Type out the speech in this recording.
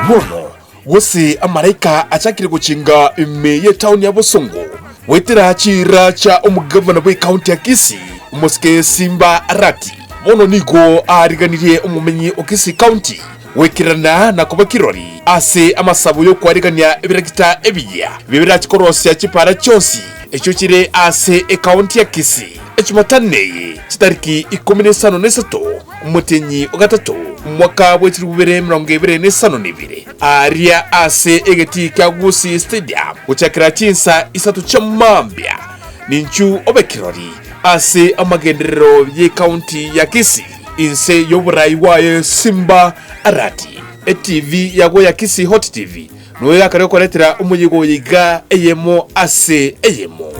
Bono gose amalaika achakire gochinga ime y'etaoni ya Bosongo goetera chiira chia omogavana bw'ekaunti ya Kisii, omosike Simba Arati. Bono nigo aariganirie omomenyi o Kisii County goikerana na koba kirori ase amasabo y'okoarigania ebirakita ebiyia ebio birache korosia chipaara chionsi echio chire ase ekaunti ya Kisii. Echumatano eye chitariki ikomi na isano na isato omotienyi o gatato omwaka bwe chilifu bibere emerongo ebere na isano na ibere aaria ase egetii kia Gusii Stadium gochakera chinsa isato chia mambia ninchu obe kirori ase amagenderero y'ekaunti ya Kisii inse y'oborai bwaye Simba Arati. Etv yago ya Kisii Hot TV noyo yakare gokoretera omoyega oyo iga eyemo ase eyemo.